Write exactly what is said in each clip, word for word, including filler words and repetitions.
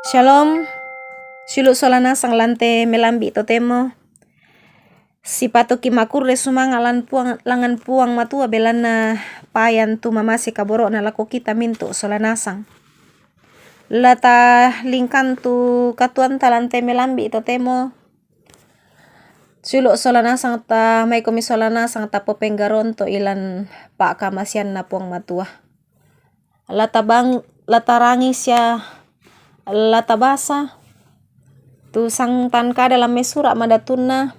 Shalom. Sulu' sola nasang lan te melambi' totemo. Sipatuki' makurre sumanga' lan Puang, langngan Puang Matua, belanna payan tu mamase kaboro'na lako kita mintu' sola nasang. La talingkan tu katuoanta lan te melambi' totemo. Sulu' sola nasang ta, maikomi sola nasang tapopenggaronto'i lan pa'kamaseanna Puang Matua. La tabang-, la tarangi sia la tabasa tu sangtan kada lan mai sura' madatunna,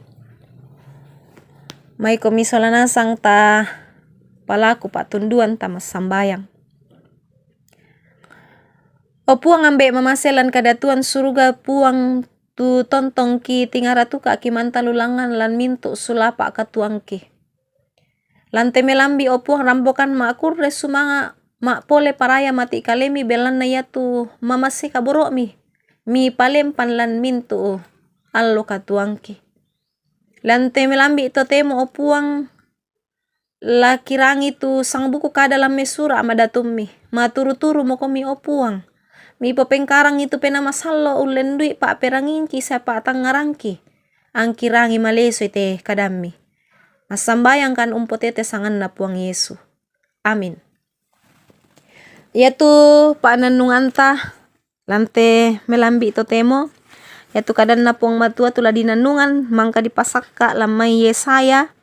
maikomi sola nasang ta palaku pa'tunduan ta massambayang. O Puang, Ambe' mamase lan kadatuan suruga, Puang, tu tontongki tingaratuka' ki mantalu langngan lan mintu' sulapa' katuoangki. Lan te melambi', o Puang, rampokan ma'kurre sumanga' ma' pole paraya mati' kalemi, belanna iatu mamase kaboro'mi mipalempan lan mintu' allo katuoangki. Lan te melambi' totemo, o Puang, la kirangi tu sangbuku kada lan mai sura' madatummi. Maturu-turumokomi, o Puang. Mipopengkarangi tu Penaa Masallo' ullendui pa'perangingki sia pa'tangngarangki. Angkirangi malesoi te kadammi. Massambayangkan umpotete sanganna Puang Yesu. Amin. Iatu pa'nannunganta lan te melambi' totemo, iatu kadanna Puang Matua tu la dinannungan mangka dipasakka' lan mai Yesaya,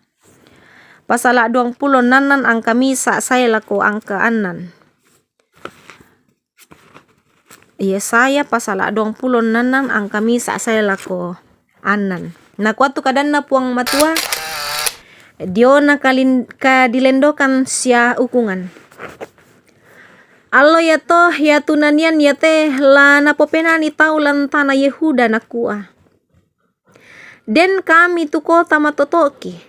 pasala' duangpulo nnannan angka misa' sae lako angka annan. Yesaya pasala' duangpulo nnannan angka misa' sae lako annan. Nakua tu kadanna Puang Matua, diona kalin-, kadilendokan sia ukungan. Allo iato, iatu nanian iate la napopenani tau lan tana Yehuda, nakua, "Den kami tu kota matoto'ki,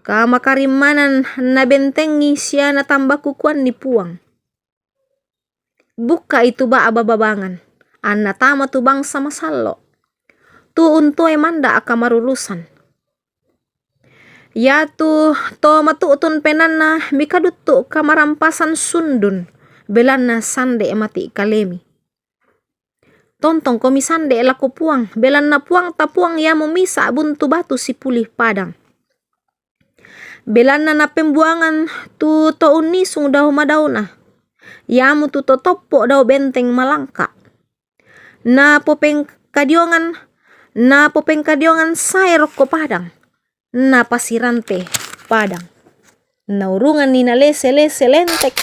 kamakarimmanan nabentengi sia natamba kukuanni Puang. Bukka'i tu ba'ba babangan, anna tama tu bangsa masallo', tu untoe manda' kamarurusan." Iatu to matu'tun penaanna mikaduttu' kamarampasan sundun, belanna sande' mati' kalemi. Tontongkomi sande' lako Puang, belanna Puangta Puang iamo misa' buntu batu sipuli padang. Belanna napembuangan tu to unnisung dao madaona, iamo tu to toppo' dao benteng malangka'. Napopengkadiongan, napopengkadiongan sae rokko padang, napasirante padang. Naurunganni nalese-lese lentek,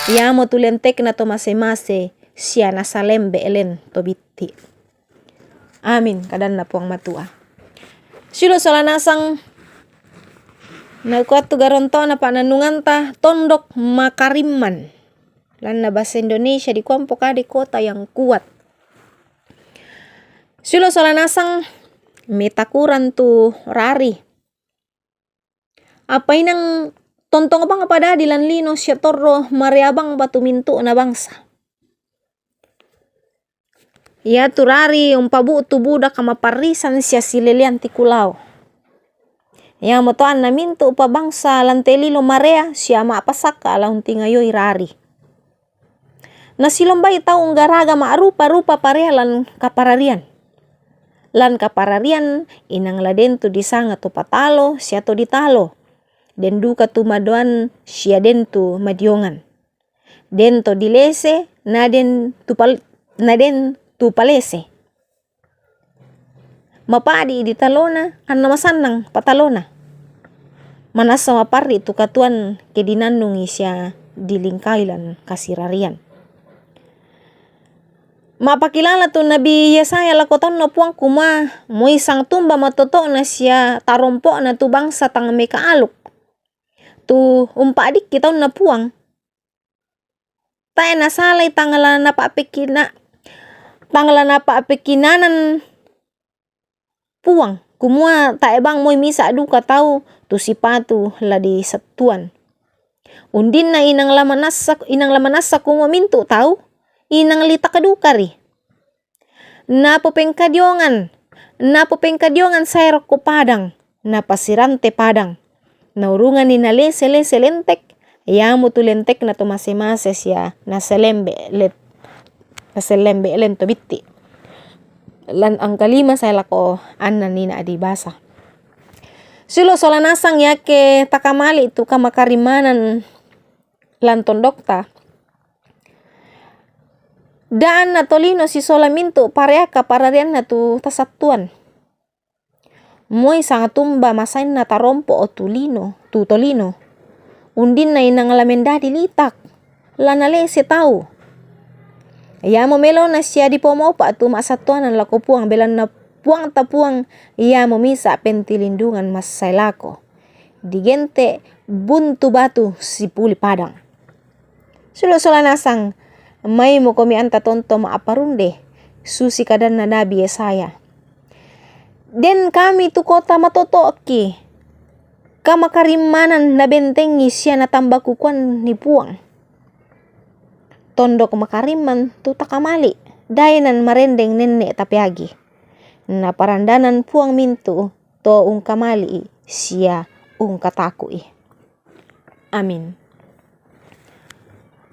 iamo tu lentekna to mase-mase sia nasalembe' len to bitti'. Amin, kadanna Puang Matua. Sulu' sola nasang, nakua tu garontona pa'nannunganta, tondok makarimman. Lanna bahasa Indonesia dikua mpo kade kota yang kuat. Sulu' sola nasang, metakuran tu rari. Apa inang tontong bang apa dadi lan lino sia torro marea bang batu mintu'na bangsa. Iatu rari umpabu'tu buda kamaparrisan sia silelean tikulao. Iamoto anna mintu' pabangsa lan te lino marea sia ma'pasakka' la untingayoi rari. Nasilombai tau unggaraga ma'rupa-rupa parea lan kapararian. Lan kapararian inang la den tu disanga tu patalo sia to ditalo. Den duka tu madoan sia den tu madiongan. Den to dilese, na den tu pal-, na den tu palese. Mapa'di' ditalona, anna masannang patalona. Manassa maparri' tu katuoan ke dinannungi sia dilingkai lan kasirarian. Ma'pakilala tu Nabi Yesaya lako taunna Puang kumua, moi sangtumba matoto'na sia tarompo'na tu bangsa tang mekaaluk. Tu umpa'dikki taunna Puang. Tae' nasalai tang la napa'pekkina-, tang la napa'pekkinanan Puang, kumua tae' bang moi misa' duka tau tu sipatu la disettuan. Undinna inang la manassa, inang la manassa kumua mintu' tau, inang litak duka ri. Napopengkadiongan, napopengkadiongan sae rokko padang, napasirante padang. Naurunganni nalese-lese lentek, iamotu lentekna to mase-mase sia nasalembe' let-, Kasellembe' lento bitti'. Lan angka lima sae lako annan ina adi basa. Silo sola nasang yake takamali' tu kamakarimanan lan tondokta. Da'anna tolino sisola mintu' pareaka pararianna tu tasattuan. Moi sangatumba masainna tarompo' tu lino, tu tolino. Undinna inang la mendadi litak, la nalese tau. Iamo melona sia dipomopa' tu ma'sattuanan lako Puang, belanna Puangta Puang iamo misa' pentilindungan massae lako. Digente' buntu batu sipuli padang. Silo sola nasang, maimokomi anta tonto ma'aparunde, susi kadanna Nabi Yesaya. Den kami tu kota matoto'ki, kamakarimmanan nabentengi sia natamba kukuan ni Puang. Tondok makarimman tu takamali', daenan marendeng nenne' tapeagi. Naparandanan Puang mintu' to ungkamali'i sia ungkataku'i. Amin.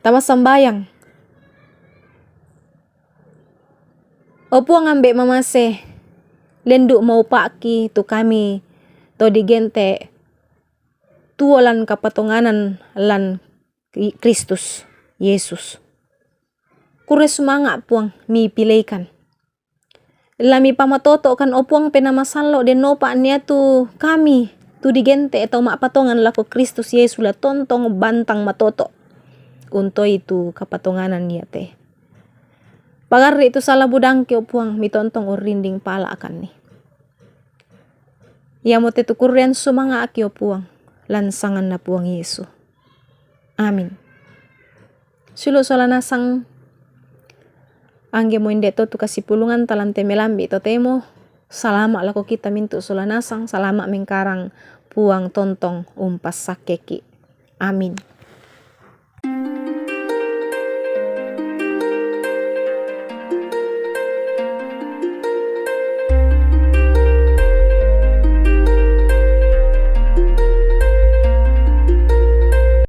Tama sambayang. O Puang Ambe' mamase, lendu' maupa'ki tu kami to digente' tuo lan kapatonganan lan Kristus Yesus. Kurre sumanga' Puang, mipileikan. La mipamatoto'kan o Puang Penaa Masallo' dennopa nia tu kami tu digente' tau ma'patongan lako Kristus Yesus la tontong bantang matoto' untoi tu kapatonganan iate. Pagarri' tu sala budangki o Puang, mitontong urrinding pala'kanni. Iamote tu kurrean sumanga'ki o Puang, lan sanganna Puang Yesu. Amin. Silo sola nasang, angge moi nde' to tu kasipulunganta lan te melambi' totemo, salama' lako kita mintu' sola nasang, salama' mengkarang, Puang tontong umpassakkeki'. Amin.